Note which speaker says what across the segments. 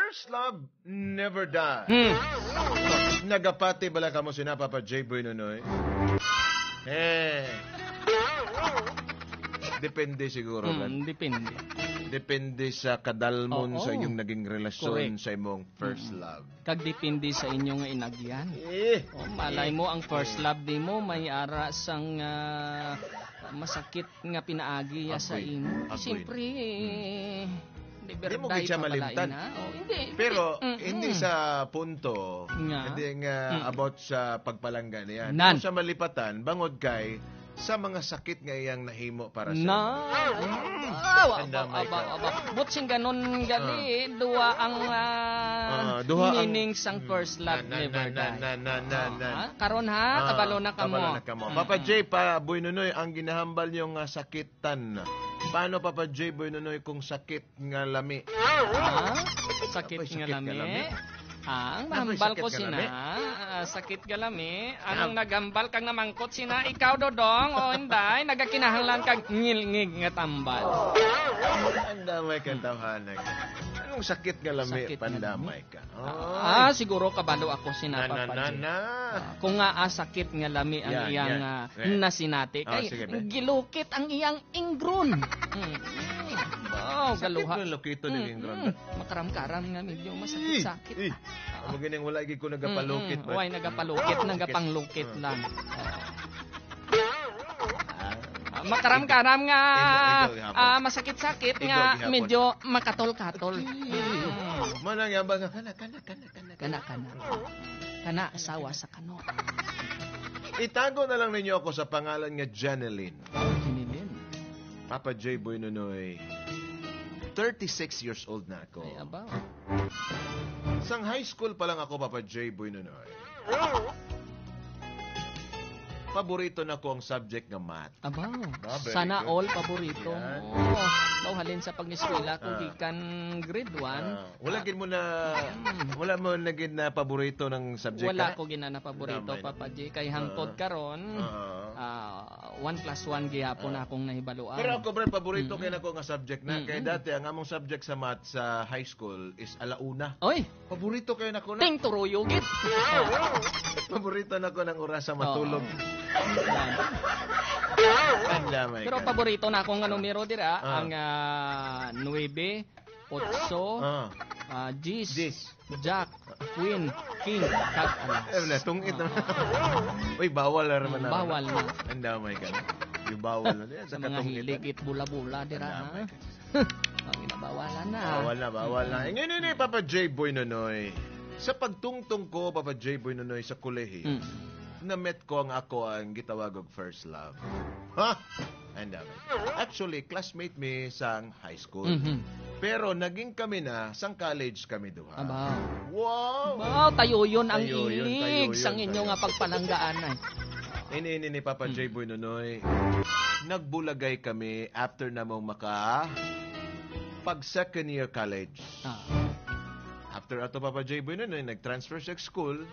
Speaker 1: First love never die. Nagapati bala kamo sina, Papa J. Boy Nonoy? Eh. Depende siguro, Brad.
Speaker 2: Depende.
Speaker 1: Depende sa kadalmon sa inyong naging relasyon sa imong first love.
Speaker 2: Kag depende sa inyong nga inagyan. Oh, malay mo ang first love di mo may ara sang masakit nga pinaagi ya sa
Speaker 1: Agoy.
Speaker 2: imo.
Speaker 1: Agoy.
Speaker 2: Siyempre, eh, never
Speaker 1: Di mo
Speaker 2: die
Speaker 1: gid siya
Speaker 2: pa bala
Speaker 1: malimtan.
Speaker 2: ina. Oh, hindi.
Speaker 1: Pero hindi sa punto,
Speaker 2: Nga.
Speaker 1: hindi nga about sa pagpalangga niya. Hindi
Speaker 2: Nan.
Speaker 1: mo siya malipatan bangod kay sa mga sakit nga iyang nahimo para sa
Speaker 2: Na. Aw,
Speaker 1: Ang damay
Speaker 2: abaw,
Speaker 1: ka.
Speaker 2: Abaw, abaw. But sing ganon gali, duwa ang
Speaker 1: Duha ang-
Speaker 2: meaning sang first love
Speaker 1: Na, na,
Speaker 2: never
Speaker 1: na,
Speaker 2: die.
Speaker 1: na, na, na, na.
Speaker 2: Ah, karon ha, kabalo na kamo.
Speaker 1: Kabalo na kamo. Papa J, pa Boy Nunoy, ang ginahambal niyo nga sakitan. Paano, Papa J, Boy Nunoy, kung sakit nga lami?
Speaker 2: Ah, sakit
Speaker 1: Apoy,
Speaker 2: nga
Speaker 1: sakit nga
Speaker 2: lami.
Speaker 1: lami.
Speaker 2: Ang
Speaker 1: Apoy,
Speaker 2: mahambal
Speaker 1: sakit
Speaker 2: ko
Speaker 1: nga
Speaker 2: sina,
Speaker 1: lami.
Speaker 2: sakit nga lami. Anong nagambal kang namangkot sina, ikaw, Dodong o inday, nagakinahanglan kag ngilngig nga tambal.
Speaker 1: Ang damay ka, tawhanag. Anong sakit nga lami,
Speaker 2: Sakit nga
Speaker 1: pandamay ka?
Speaker 2: Ah, siguro kabalo ako sina,
Speaker 1: Na, na,
Speaker 2: Papa
Speaker 1: na,
Speaker 2: J.
Speaker 1: na.
Speaker 2: Kung nga sakit nga lami ang
Speaker 1: Yan,
Speaker 2: iyang
Speaker 1: yan.
Speaker 2: Nasinati
Speaker 1: Ah,
Speaker 2: kay
Speaker 1: sige, be.
Speaker 2: gilukit ang iyang ingron. Wow,
Speaker 1: Sakit
Speaker 2: galuha.
Speaker 1: nga lukito ni ingron.
Speaker 2: Makaram-karam nga medyo masakit-sakit.
Speaker 1: Eh, amo gining wala gid ko nagapalukit. Brad.
Speaker 2: Way nagapalukit, nagapanglukit lang. Makaram-karam nga
Speaker 1: Ikaw, ikaw, gihapon.
Speaker 2: Masakit-sakit
Speaker 1: Ikaw,
Speaker 2: nga
Speaker 1: gihapon.
Speaker 2: medyo makatol-katol.
Speaker 1: Manang yabang nga kana kana kana kana.
Speaker 2: Kana kana. Kana asawa sa kano.
Speaker 1: Itago na lang ninyo ako sa pangalan nga Janeline.
Speaker 2: Hinilin.
Speaker 1: Papa J Boy Nunoy, 36 years old na ako.
Speaker 2: Ay, abaw.
Speaker 1: Sang high school pa lang ako, Papa J Boy Nunoy, paborito na ko ang subject nga math.
Speaker 2: Abaw.
Speaker 1: Ba, very
Speaker 2: Sana
Speaker 1: good.
Speaker 2: all paborito.
Speaker 1: Yan.
Speaker 2: Oh, daw halin sa pag-eskwela ko gikan grade 1.
Speaker 1: Wala gid mo na wala mo na gid na paborito ng subject
Speaker 2: Wala
Speaker 1: ka?
Speaker 2: ko ginana paborito,
Speaker 1: Damay na.
Speaker 2: Papa J, kay hangtod karon 1 plus 1 gihapon akong nahibaluan.
Speaker 1: Pero ako, bro, paborito kay nako nga subject na. Kay dati, ang among subject sa math sa high school is alauna.
Speaker 2: Oy,
Speaker 1: Paborito kay nako na.
Speaker 2: ting turuyo gid.
Speaker 1: Paborito nako ng oras sa matulog.
Speaker 2: Yan.
Speaker 1: Ang damay
Speaker 2: Pero
Speaker 1: ka.
Speaker 2: paborito na akong nga numero dira ang 9, 8, Gis,
Speaker 1: Gis.
Speaker 2: Jack, Queen, King, kag alas.
Speaker 1: Eh, wala, tungit naman. Uy, bawal na naman.
Speaker 2: Bawal na.
Speaker 1: Ang damay ka na. Yung bawal na. Yan,
Speaker 2: Sa mga
Speaker 1: katungit.
Speaker 2: hiligit bula-bula dira
Speaker 1: Ang
Speaker 2: ha.
Speaker 1: damay ka.
Speaker 2: Ang ginabawalan na.
Speaker 1: Bawal na, bawal na. Eh, ngayon, ngayon, Papa J. Boy Nonoy. Sa pagtungtong ko, Papa J. Boy Nonoy, sa kolehiyo, na-met ko ang ako ang gitawag og first love. Ha? Ang dami. Actually, classmate mi sang high school. Pero naging kami na sang college kami duha.
Speaker 2: Abaw.
Speaker 1: Wow!
Speaker 2: Wow, tayo yun ang
Speaker 1: Tayo yun, tayo
Speaker 2: ilig
Speaker 1: yun,
Speaker 2: sang inyo
Speaker 1: tayo.
Speaker 2: nga pagpalanggaan ay.
Speaker 1: Ini ini ni Papa J Boy Nonoy. Nagbulagay kami after namong maka pag second year college. After ato, Papa J Boy Nonoy, nag-transfer sa school,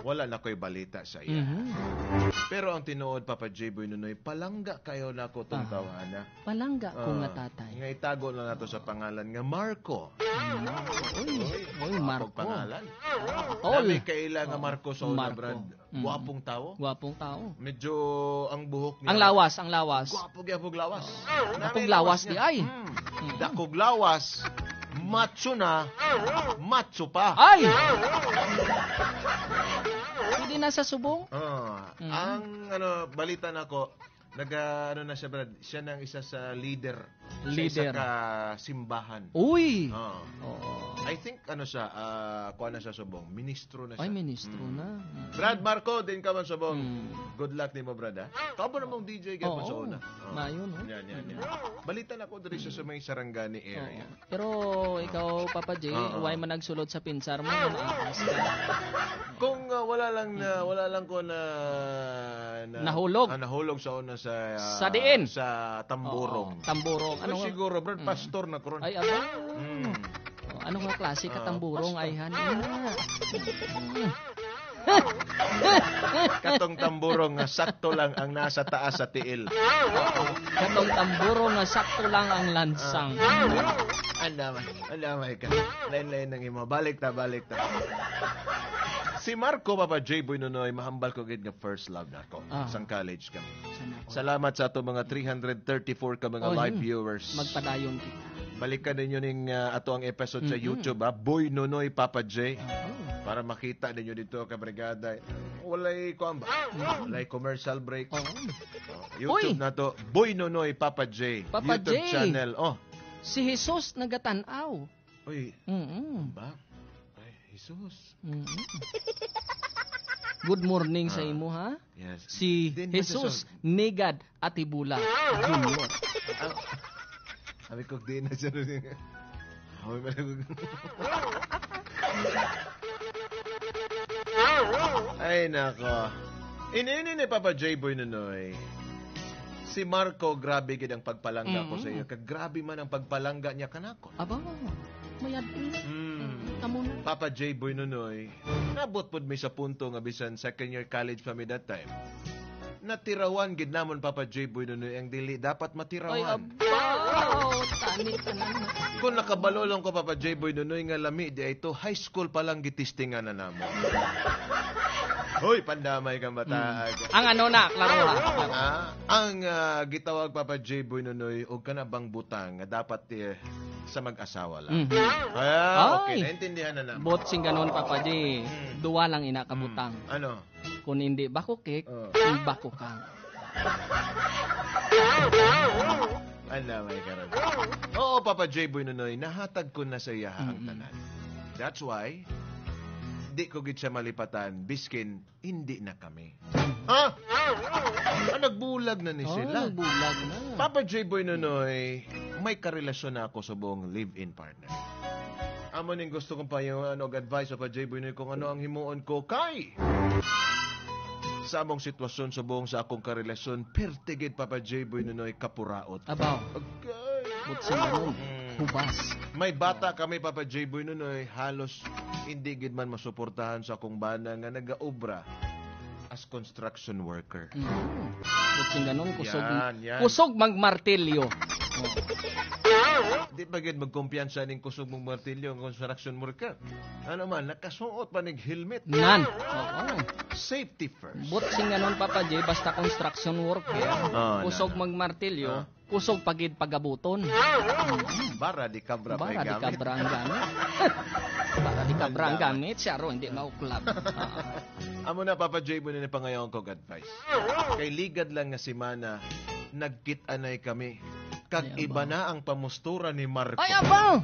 Speaker 1: wala na ko'y balita sa iya. Pero ang tinuod, Papa J Boy Nonoy, palangga kayo na ko tong tawhana.
Speaker 2: Palangga ko nga tatay.
Speaker 1: Nga itago na nato sa pangalan nga Marco.
Speaker 2: Uy, uy,
Speaker 1: Gwapong
Speaker 2: Marco.
Speaker 1: pangalan.
Speaker 2: Tol.
Speaker 1: Nami kaila nga Marco sa una,
Speaker 2: Marco.
Speaker 1: Brad. Gwapong tao.
Speaker 2: Gwapong tao.
Speaker 1: Medyo ang buhok niya.
Speaker 2: Ang lawas, ang lawas.
Speaker 1: Gwapo gyapog lawas.
Speaker 2: Dakog
Speaker 1: Nami
Speaker 2: lawas
Speaker 1: niya.
Speaker 2: di ay.
Speaker 1: Dakog lawas. Macho na. Macho pa.
Speaker 2: Ay! Hindi na sa subong?
Speaker 1: Ang ano balita nako, nag ano na siya, Brad, siya nang isa sa leader sa isa
Speaker 2: Leader.
Speaker 1: ka simbahan.
Speaker 2: Uy!
Speaker 1: Oo. I think ano siya, kuha na siya subong, ministro na siya.
Speaker 2: Ay, ministro na.
Speaker 1: Brad Marco, din ka man subong. Good luck nimo, Brad, ha. Kabo namong DJ gyapon sa una. Oo.
Speaker 2: Mayo, no?
Speaker 1: Yan, yan, yan. Balita nako diri siya sa may Sarangani area.
Speaker 2: Oo. Pero ikaw, Papa J, why man nagsulod sa pinsar mo, maakas ka.
Speaker 1: Kung wala lang ko na, na
Speaker 2: Nahulog.
Speaker 1: Nahulog sa una sa
Speaker 2: Sa diin.
Speaker 1: Sa tamburong.
Speaker 2: Oo, tamburong.
Speaker 1: Ano
Speaker 2: Ano nga?
Speaker 1: siguro, Brad, pastor na karon.
Speaker 2: Ay, aba. Oh, ano nga klase ka tamburong
Speaker 1: pastor.
Speaker 2: ay han?
Speaker 1: Katong tamburo nga sakto lang ang nasa taas sa tiil.
Speaker 2: Katong tamburo nga sakto lang ang lansang.
Speaker 1: Andamay ka. Lain-lain ng imo. Balik ta, balik ta. Si Marco, Papa J. Boy Nonoy, mahambal ko gid nga first love nako. Sang college kami. Salamat sa ato mga 334 ka mga live viewers.
Speaker 2: Magpadayon kita.
Speaker 1: Balikan ninyo ning ato ang episode sa YouTube, ha? Boy Nonoy, Papa J. Para makita ninyo dito, kabrigada. Walay kuan ba? Walay commercial break. YouTube na to. Boy Nonoy, Papa J.
Speaker 2: Papa
Speaker 1: YouTube
Speaker 2: J.
Speaker 1: channel. Oh.
Speaker 2: Si Jesus nagatanaw.
Speaker 1: Uy. Ba? Ay, Jesus.
Speaker 2: Good morning sa imo, ha?
Speaker 1: Yes.
Speaker 2: Si
Speaker 1: Din
Speaker 2: Jesus Negad Atibula Jr.
Speaker 1: Sabi ko, di na siya. Ay, nako. Inini ni Papa J. Boy Nonoy. Si Marco, grabe gid ang pagpalangga ko sa iyo. Kagrabe man ang pagpalangga niya kanako.
Speaker 2: Aba, mayad. Kamo na.
Speaker 1: Papa J. Boy Nonoy, nabot pod mi sa punto nga bisan second year college pa mi that time. Natirawan gid namon, Papa J. Boy Nonoy, ang dili dapat matirawan.
Speaker 2: Ay, abaw, tani tanan.
Speaker 1: Kung nakabalolong ko, Papa J. Boy Nonoy, nga lami di ay to, high school pa lang gitistingan na namo. Hoy, pandamay kang bata.
Speaker 2: Ang ano na, klaro ha.
Speaker 1: Ang gitawag, Papa J. Boy Nonoy, og kana bang butang nga dapat sa mag-asawa lang. Ah, okay, naintindihan na naman.
Speaker 2: Bot sing ganon, Papa J. Duwa lang inakabutang.
Speaker 1: Ano?
Speaker 2: Kung hindi bako cake, bako kang.
Speaker 1: Ano, may karon. Oo, Papa J. Boy Nonoy, nahatag ko na sa iya ang tanan. That's why, di ko gid siya malipatan, biskin, hindi na kami. Ha? Ah, nagbulag na ni sila.
Speaker 2: Nagbulag na.
Speaker 1: Papa J. Boy Nonoy, may karelasyon na ako sa buong live-in partner. Amo ning gusto kong pa yung ano, advice, Papa J. Boy Nonoy, kung ano ang himuon ko kay sa among sitwasyon sa buong sa akong karelasyon, pertigid, Papa J. Boy Nonoy, kapuraot.
Speaker 2: Abaw.
Speaker 1: Okay.
Speaker 2: Butsin ganun. Hubas.
Speaker 1: May bata kami, Papa J. Boy Nonoy, halos hindi gid man masuportahan sa akong bana nga nagaobra as construction worker.
Speaker 2: Butsin ganun, kusog.
Speaker 1: Yan, yan.
Speaker 2: Kusog magmartilyo.
Speaker 1: Di ba gid magkumpiyansa ning kusog mong martilyo ang construction worker? Ano man, nakasuot pa nig helmet.
Speaker 2: Nan. Oo.
Speaker 1: Safety first.
Speaker 2: Butsin ganun, Papa J, basta construction worker, kusog magmartilyo, kusog pagid pagabuton.
Speaker 1: Bara di kabra
Speaker 2: Bara di kabra ang gamit. Bara di kabra ang gamit. Siya ro, hindi mauklab.
Speaker 1: Amo na, Papa J, mo na pangayon kog advice. Kay ligad lang nga semana, nagkit-anay kami. Kag iba na ang pamustura ni Marco.
Speaker 2: Ay, abaw!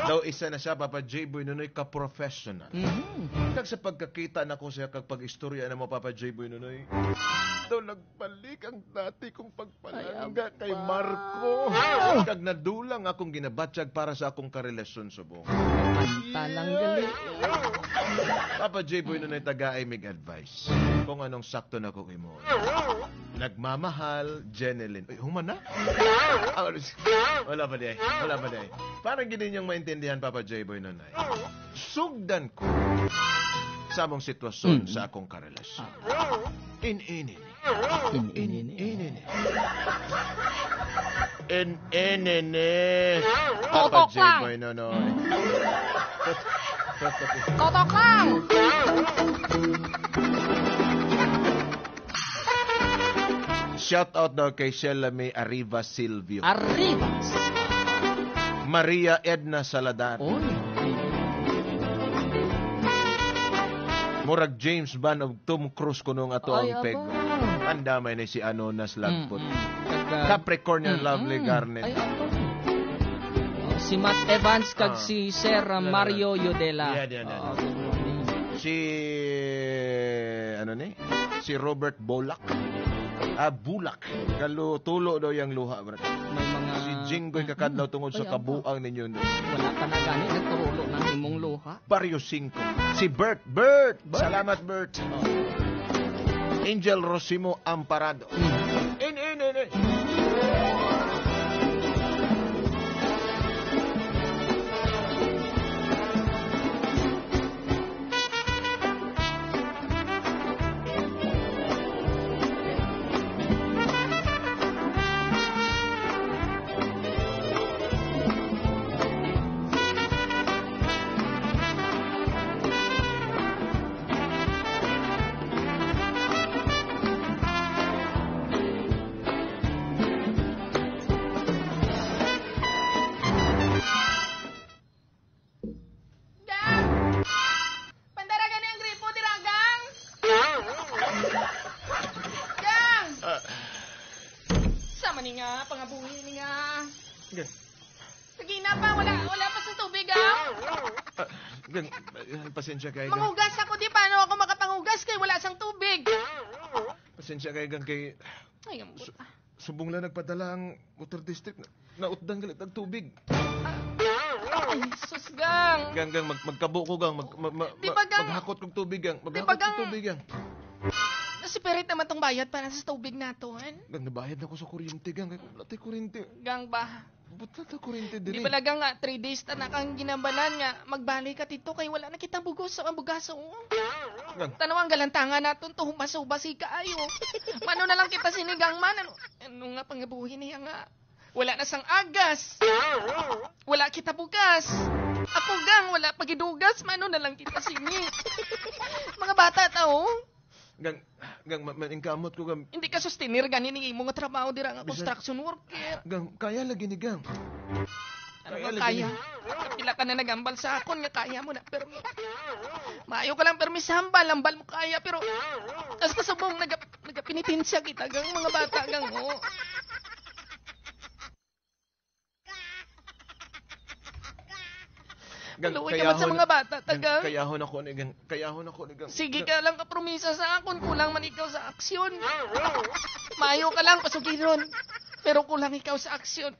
Speaker 1: Daw isa na siya, Papa J. Boy Nonoy, ka-professional. Kag sa pagkakita na ko siya, kag pag-istorya na mo, Papa J. Boy Nonoy, daw nagbalik ang dati kong pagpalangga kay Marco. Kag nadulang akong ginabatsyag para sa akong karelasyon subong.
Speaker 2: Kanta lang gali.
Speaker 1: Papa J. Boy Nonoy, taga-ay mig advice kung anong sakto na ko imo. Nagmamahal, Jeneline. Uy, human na? Wala pa di. Wala pa di. Parang ginin yung maintindihan, Papa J. Boy Nonoy. Sugdan ko sa among sitwasyon sa akong karelasyon. In-in-in. In-in-in. In-in-in. Papa
Speaker 2: Totok
Speaker 1: J.
Speaker 2: lang.
Speaker 1: Boy Nonoy.
Speaker 2: Totok lang!
Speaker 1: Shout out daw kay Sheila May Arriva Silvio.
Speaker 2: Arrivas!
Speaker 1: Maria Edna Saladar.
Speaker 2: Oy.
Speaker 1: Murag James Bond og Tom Cruise kunong ato
Speaker 2: Ay,
Speaker 1: ang peg.
Speaker 2: aba.
Speaker 1: Andamay ni si Anonas Lagpot.
Speaker 2: Kag,
Speaker 1: Capricornian Lovely Garnet.
Speaker 2: Ay, aba. Oh, si Matt Evans kag si Sir Mario Yudela.
Speaker 1: Yan, yan, yan.
Speaker 2: Oh, good morning.
Speaker 1: Si ano ni? Si Robert Bolak. Ah, Bulak. Galo tulo daw yang luha, bro.
Speaker 2: May mga
Speaker 1: Si Jinggoy kakadlaw tungod sa
Speaker 2: Ay, aba.
Speaker 1: kabuang ninyo.
Speaker 2: Wala ka na gani nagturulo ng imong luha.
Speaker 1: Barrio 5. Si Bert. Bert! Salamat, Bert.
Speaker 2: Oh.
Speaker 1: Angel Rosimo Amparado. In.
Speaker 2: ni nga, pangabuhi ni nga.
Speaker 1: Gang.
Speaker 2: Kagina pa, wala pa sa tubig ah.
Speaker 1: Gang, pasensya kay gang.
Speaker 2: Mangugas ako di paano ako makapangugas kay wala sang tubig.
Speaker 1: Pasensya kay gang kay
Speaker 2: Ay, ambot.
Speaker 1: Subong lang nagpadala ang water district. Nautdan galit ang tubig.
Speaker 2: Ay, sus gang.
Speaker 1: Gang, gang, magkabo ko gang.
Speaker 2: Di ba, gang?
Speaker 1: Maghakot kong tubig gang.
Speaker 2: Di
Speaker 1: Maghakot
Speaker 2: ba, gang?
Speaker 1: kong tubig gang.
Speaker 2: Nasipirit naman tong bayad para sa tubig naton.
Speaker 1: Gang, nabayad na ko sa kuryente gang. Kay wala tay kuryente.
Speaker 2: Gang ba?
Speaker 1: Ba't na kuryente diri?
Speaker 2: Di ba gang nga 3 days ta na kang ginambalan nga magbalik ka dito kay wala na kitang bugos sa bugas oh.
Speaker 1: Gang.
Speaker 2: Tanaw ang galantangan naton to humasubas kaayo. Mano na lang kita sinigang man ano nga pangabuhi niya nga. Wala na sang agas. Wala kita bugas. Ako gang wala pagidugas mano na lang kita sini. Mga bata ta oh.
Speaker 1: Gang, gang, maningkamot ko gang.
Speaker 2: Hindi ka sustenir gani ni imo nga trabaho dira nga construction worker.
Speaker 1: Gang, kaya lagi ni gang.
Speaker 2: Ano
Speaker 1: Kaya
Speaker 2: bang
Speaker 1: lagi
Speaker 2: kaya?
Speaker 1: ni.
Speaker 2: Pila ka na nagambal sa akon nga kaya mo na pero maayo ka lang pero misambal ambal mo kaya pero hasta subong nagapinitensya kita gang mga bata gang oh.
Speaker 1: Gang,
Speaker 2: Maluoy ka man sa mga bata, tagang.
Speaker 1: Gang, kayahon ako ni gang. Kayahon ako ni gang.
Speaker 2: Sige ka lang kapromisa sa akon, kulang man ikaw sa aksyon. Maayo ka lang pasugiron, pero kulang ikaw sa aksyon.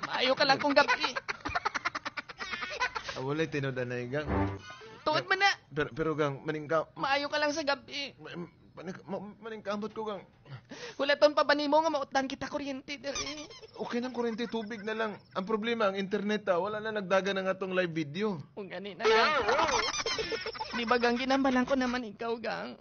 Speaker 2: Maayo ka lang kung gabi.
Speaker 1: Walay tinud-anay gang.
Speaker 2: Tuod man na,
Speaker 1: Pero gang,
Speaker 2: maayo ka lang sa gabi.
Speaker 1: Maningkamot ko gang.
Speaker 2: Hulaton pa ba nimo nga mautdan kita kuryente diri?
Speaker 1: Okay nang kuryente, tubig na lang. Ang problema, ang internet wala na nagdaga ng atong live video.
Speaker 2: Kung gani na gang. Di ba gang, ginambalan ko naman ikaw gang.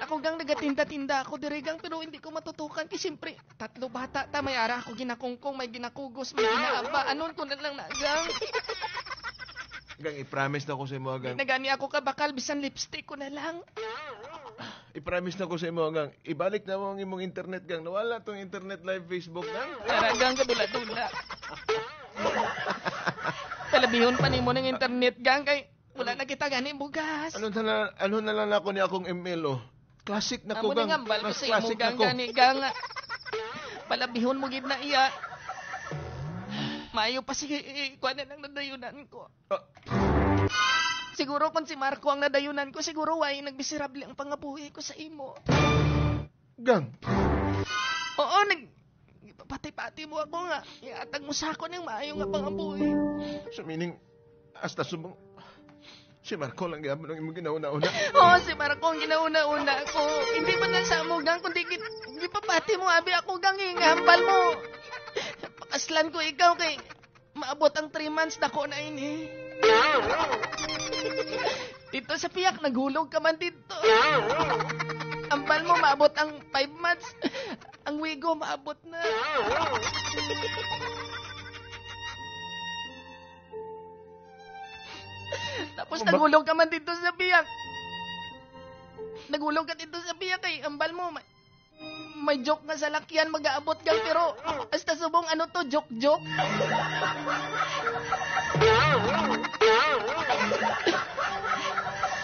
Speaker 2: Ako gang nagatinda-tinda ako diri gang pero hindi ko matutukan kasi siyempre tatlo bata ta may ara ako ginakungkong, may ginakugos, may ginaaba. Anon ko na lang na gang.
Speaker 1: Gang, i-promise na ko sa imo gang.
Speaker 2: Nagani ako kabakal bisan lipstick ko na lang.
Speaker 1: I-promise na ko sa imo gang. Ibalik na mo ang imong internet gang. Nawala tong internet live Facebook gang.
Speaker 2: Tara gang kadula-dula. Palabihon pa nimo ng internet gang kay wala na kita gani bugas.
Speaker 1: Ano na lang ako ni akong email oh. Classic na ko
Speaker 2: Amo
Speaker 1: gang.
Speaker 2: na ngambal ko
Speaker 1: Mas
Speaker 2: sa imo
Speaker 1: classic na
Speaker 2: gang
Speaker 1: ko.
Speaker 2: gani gang. Palabihon mo gid na iya. Maayo pa sige, kuha na lang nadayunan ko. Siguro kung si Marco ang nadayunan ko, siguro way nagmiserable ang pangabuhi ko sa imo.
Speaker 1: Gang.
Speaker 2: Oo, pati-pati mo ako nga. Iatag mo sa ako ng maayo nga pangabuhi.
Speaker 1: So meaning, hasta subong, si Marco lang gyapon ang imong ginauna-una.
Speaker 2: Oo, si Marco ang ginauna-una ko. Hindi man lang sa amo gang, kundi gipapati mo, abi ako gang, ingambal mo. Pakaslan ko ikaw kay maabot ang 3 months dako na ini. Dito sa piyak, naghulog ka man dito. Ambal mo, maabot ang 5 months. Ang wigo, maabot na. Tapos naghulog ka man dito sa biyak. Naghulog ka dito sa biyak kay ambal mo. May joke nga sa lakyan, mag-aabot ka, pero hasta subong ano to, joke-joke.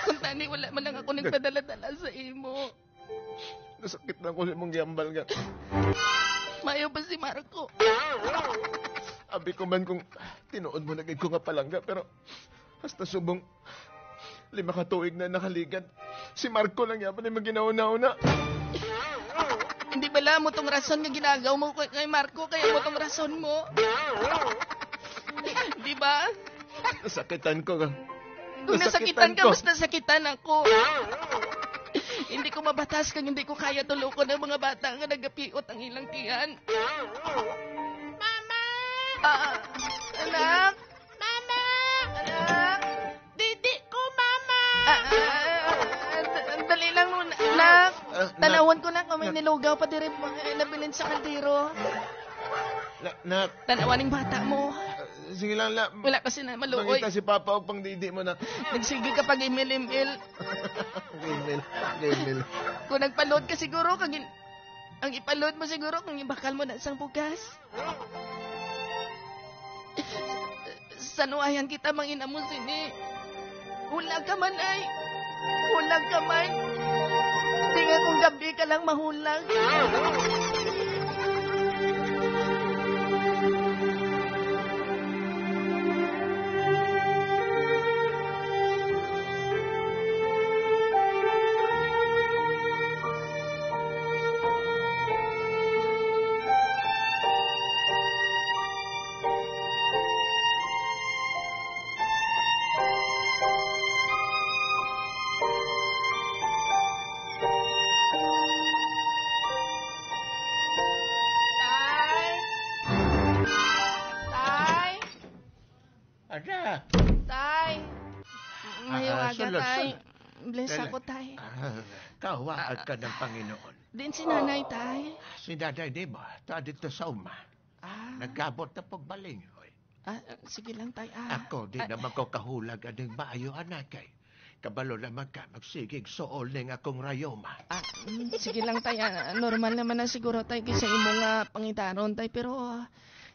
Speaker 2: Kung tani, wala man lang ako nagpadala-dala sa imo.
Speaker 1: Nasakit na ako sa imong giambal nga.
Speaker 2: Mayo pa si Marco.
Speaker 1: Abi ko man kung tinuod mo na gid ko nga palangga, pero hasta subong 5 ka tuig na nakaligad. Si Marco lang yapon imong ginauna-una.
Speaker 2: Hindi bala mo tong rason nga ginagaw mo kay Marco, kaya mo tong rason mo. Di ba?
Speaker 1: Nasakitan ko.
Speaker 2: Kung nasakitan ka, mas nasakitan ako. Hindi ko mabatas kung hindi ko kaya tulukon ang mga bata nga nagapiot ang ilang tiyan.
Speaker 3: Mama!
Speaker 2: Anak!
Speaker 3: Mama!
Speaker 2: Anak!
Speaker 3: Didi ko, Mama!
Speaker 2: Dali lang nun, anak. Tanawan ko lang kung may nilugaw pa diri nabilin sa kaldero.
Speaker 1: Nak.
Speaker 2: Tanawan ng bata mo.
Speaker 1: Sige lang, la.
Speaker 2: Wala kasi na maluoy.
Speaker 1: Mangita si Papa og pang didi mo na.
Speaker 2: Nagsige ka pag email-email.
Speaker 1: Email.
Speaker 2: Kung nagpa-load ka siguro, ang ipaload mo siguro kung ibakal mo na isang bugas. Sanuayan kita mangina mo sini. Hulag ka man ay. Hulag ka man. Hindi nga kung gabi ka lang mahulag.
Speaker 1: Sulod,
Speaker 2: tay.
Speaker 1: sulod.
Speaker 2: Bless
Speaker 1: Dali.
Speaker 2: ako, tay.
Speaker 1: Ah, kawaan ka ng Panginoon.
Speaker 2: Din si nanay, tay.
Speaker 1: Si nanay di mo, ta dito sa uma.
Speaker 2: Ah,
Speaker 1: Nagabot na pagbaling. Oy.
Speaker 2: ah, sige lang, tay. Ah.
Speaker 1: Ako, di naman ko kahulag aning maayo, anak kay. Kabalo naman ka, magsigig suol ning akong rayoma.
Speaker 2: Ah, sige lang, tay. Ah, normal naman na siguro, tay, kaysa imo nga pangitaron, tay. Pero,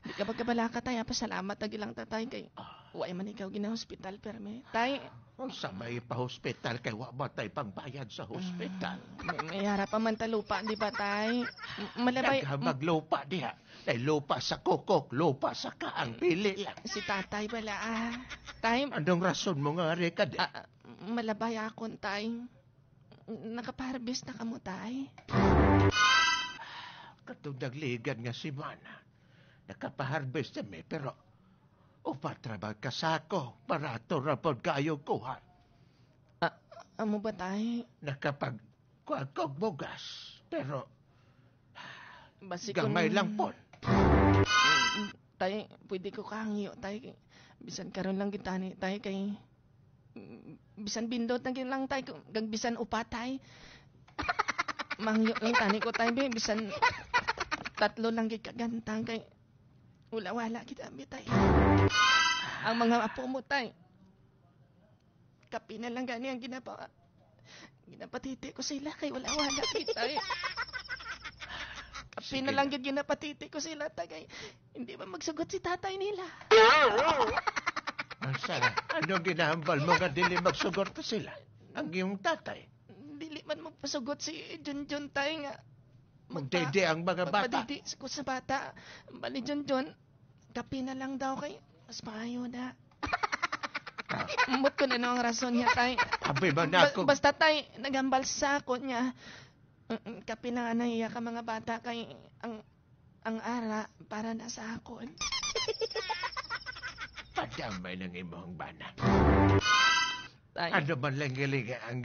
Speaker 2: di ka pagkabala ka, tay. Ah, pasalamat na gilang ta, tay. Kay, way man ikaw gina-hospital, perme. Tay,
Speaker 1: Kung sa may pa-hospital, kay wa ba tay pangbayad sa hospital?
Speaker 2: may harap pa man ta lupa, di ba, tay? Malabay,
Speaker 1: Naghamag lupa diha. Ay lupa sa kokok, lupa sa kaang, pili lang.
Speaker 2: si tatay bala, ah. Tay,
Speaker 1: Anong rason mo nga rin ka di?
Speaker 2: ah, malabay akon, tay. Nakaparabis na kamo, tay.
Speaker 1: Katong nagligan nga si Mana. Nakapaharvest mi, pero upat ra ba kasako, barato ra pod kayo kuha.
Speaker 2: Ah, amo ba, tay?
Speaker 1: Nakapag kuha kog bugas, pero
Speaker 2: Basi kung-
Speaker 1: gamay lang pod.
Speaker 2: Tay, pwede ko kangyo, tay. Bisan karon lang kita ni, tay, kay bisan bindot na gid lang, tay, kag bisan upa, tay. Mangyo lang tani ko, tay, be. Bisan tatlo lang gid kagantang kay wala wala kita bi, tay. Ang mga apo mo, tay. Kape na lang gani ang ginapatiti ko sila kay wala wala kita eh. Kape
Speaker 1: Sige
Speaker 2: na lang
Speaker 1: na.
Speaker 2: gid ginapatiti ko sila, tay, kay hindi ba magsugot si tatay nila.
Speaker 1: Ang sana, anong ginahambal mo nga dili magsugot ta sila? Ang iyong tatay.
Speaker 2: Dili man magpasugot si Junjun, tay, nga
Speaker 1: Magdede ang mga bata.
Speaker 2: Magpadidi ko sa bata. Bali Junjun, kape na lang daw kay mas maayo na. Mut ko na no ang rason niya, tay.
Speaker 1: Abi ba na ako?
Speaker 2: Basta tay, nagambal sa ako niya. Kape na nga nahiya ka mga bata kay ang ara para na sa akon.
Speaker 1: Padamay ng imong bana.
Speaker 2: Tay,
Speaker 1: Ano man lang giling ang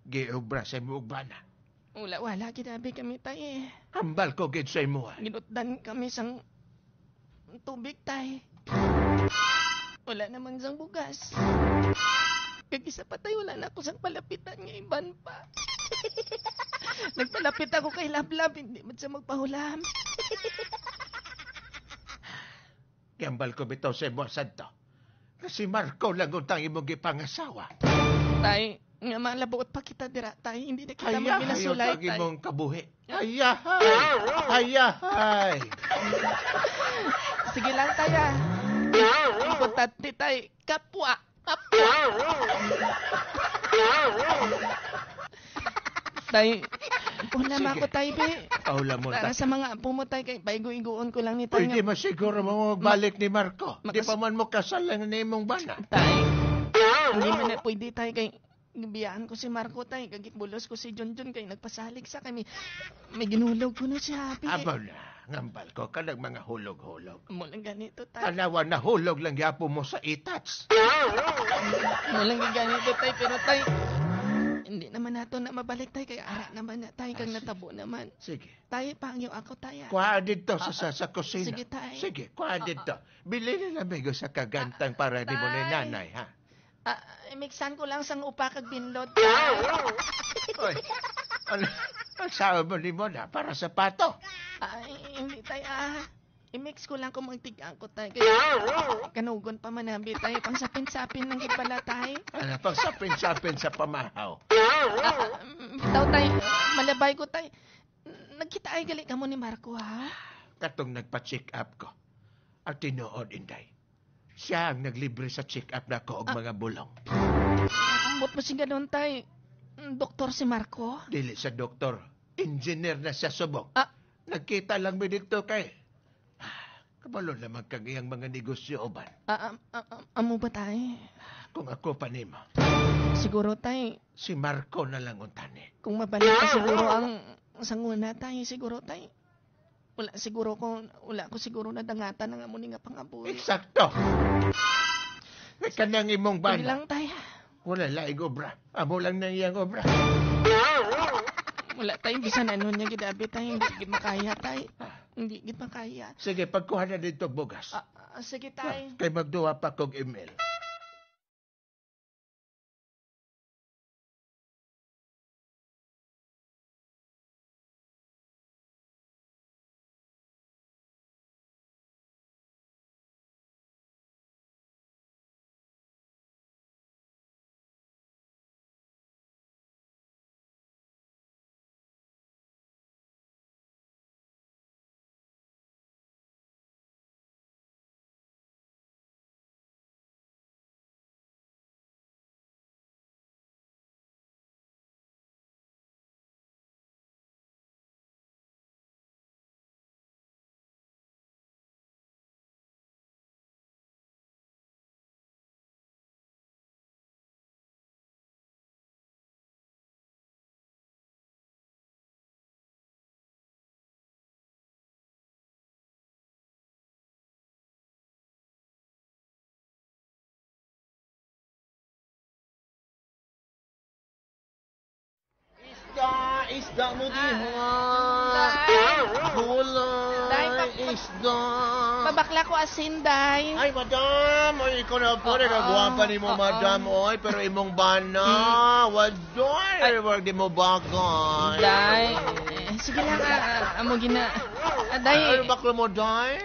Speaker 1: giobra sa imong bana?
Speaker 2: wala wala ginabi kami, tay eh.
Speaker 1: Hambal ko gid sa imo.
Speaker 2: Ginutdan kami sang tubig, tay. Wala naman sang bugas. Kag isa pa, tay, wala na ako sang palapitan nga iban pa. Nagpalapit ako kay Lablab, hindi man siya magpahulam.
Speaker 1: Gambal ko bitaw sa imo santo. Kasi Marco lang untang imong gipangasawa.
Speaker 2: Tay, nga malabuot pa kita dira, tay. Hindi na kita
Speaker 1: Hayahay
Speaker 2: magminasulay,
Speaker 1: untang
Speaker 2: tay.
Speaker 1: imong kabuhi. Hayahay! Hayahay!
Speaker 2: Sige lang, tay, ah. Importante, tay. Kapwa. Kapwa. Tay, pula
Speaker 1: Sige.
Speaker 2: ako, tay, be.
Speaker 1: Paula mo
Speaker 2: Para
Speaker 1: ta.
Speaker 2: sa mga apo mo, tay, kay paigo-igoon ko lang ni tay.
Speaker 1: Pwede masiguro mo magbalik ni Marco. Di pa man mo kasalan ni imong bana.
Speaker 2: Tay, hindi man na pwede, tay, kay gibiyaan ko si Marco, tay. Kagitbulos ko si Junjun kay nagpasalig sa kami. May ginulog ko na siya, be.
Speaker 1: Abaw na, ngambal ko kanang mga hulog-hulog.
Speaker 2: Mo lang ganito, tay.
Speaker 1: Tanawa na hulog lang yapo mo sa itats.
Speaker 2: Mo lang ganito, tay. Pero tay, hindi naman nato na mabalik, tay. Kay ara naman na, tay. Kag natabo naman.
Speaker 1: Sige.
Speaker 2: Tay, pangyo ako, tay, ah.
Speaker 1: Kuha dito sa kusina.
Speaker 2: Sige, tay.
Speaker 1: Sige, kuha dito. Bili na lamig sa kagantang para di mo ni
Speaker 2: Tay.
Speaker 1: nanay, ha?
Speaker 2: Ah, imiksan ko lang sang upa kag binlot.
Speaker 1: Oy, ano, ang sabi mo ni mo na para sa pato.
Speaker 2: Ay, hindi, tay, ah. I-mix ko lang kung magtigaan ko, tay. Kay kanugon pa man nabi, tay. Pang sapin-sapin lang gid pala, tay.
Speaker 1: Ano, pang sapin-sapin sa pamahaw.
Speaker 2: Ah, bitaw, tay. Malabay ko, tay. Nagkita ay gali kamo ni Marco, ha?
Speaker 1: Katong nagpa-check up ko. At tinuod, Inday. Siya ang naglibre sa check up na ko og mga bulong.
Speaker 2: Ambot mo si ganon, tay. Doktor si Marco?
Speaker 1: Dili sa doktor. Engineer na siya subong.
Speaker 2: Ah.
Speaker 1: Nagkita lang mi dito kay. Kabalo naman kag iyang mga negosyo uban.
Speaker 2: Ah, ah, ah, amo ba, tay?
Speaker 1: Kung ako pa nimo,
Speaker 2: Siguro, tay,
Speaker 1: si Marco na lang untani.
Speaker 2: kung mabalik pa siguro ang sanguna, tay, siguro, tay. Wala ko siguro nadangatan ang amo ni nga pangabuhi.
Speaker 1: Eksakto. May kanang imong
Speaker 2: Sige
Speaker 1: bana.
Speaker 2: lang, tay.
Speaker 1: Wala laing obra. Amo lang nang iyang obra.
Speaker 2: Wala, tay, bisan ano niya gidabi, tay, hindi gid makaya, tay. Hindi gid makaya.
Speaker 1: Sige, pagkuha na dito bugas.
Speaker 2: Ah, ah, sige, tay.
Speaker 1: Kay magduwa pa kog email. Isda mo diha.
Speaker 2: Day.
Speaker 1: Gulay.
Speaker 2: Day,
Speaker 1: Isda.
Speaker 2: Pabakla ko asin, day.
Speaker 1: Ay, madam! Ay, ikaw na po.
Speaker 2: Oo.
Speaker 1: Nagagwapa ni mo,
Speaker 2: Oo.
Speaker 1: madam. Oy, pero imong bana. Wadoy!
Speaker 2: Ay.
Speaker 1: Wag di mo bagay.
Speaker 2: Day. Eh, sige lang, amo gina. Day.
Speaker 1: Ano bakla mo, day?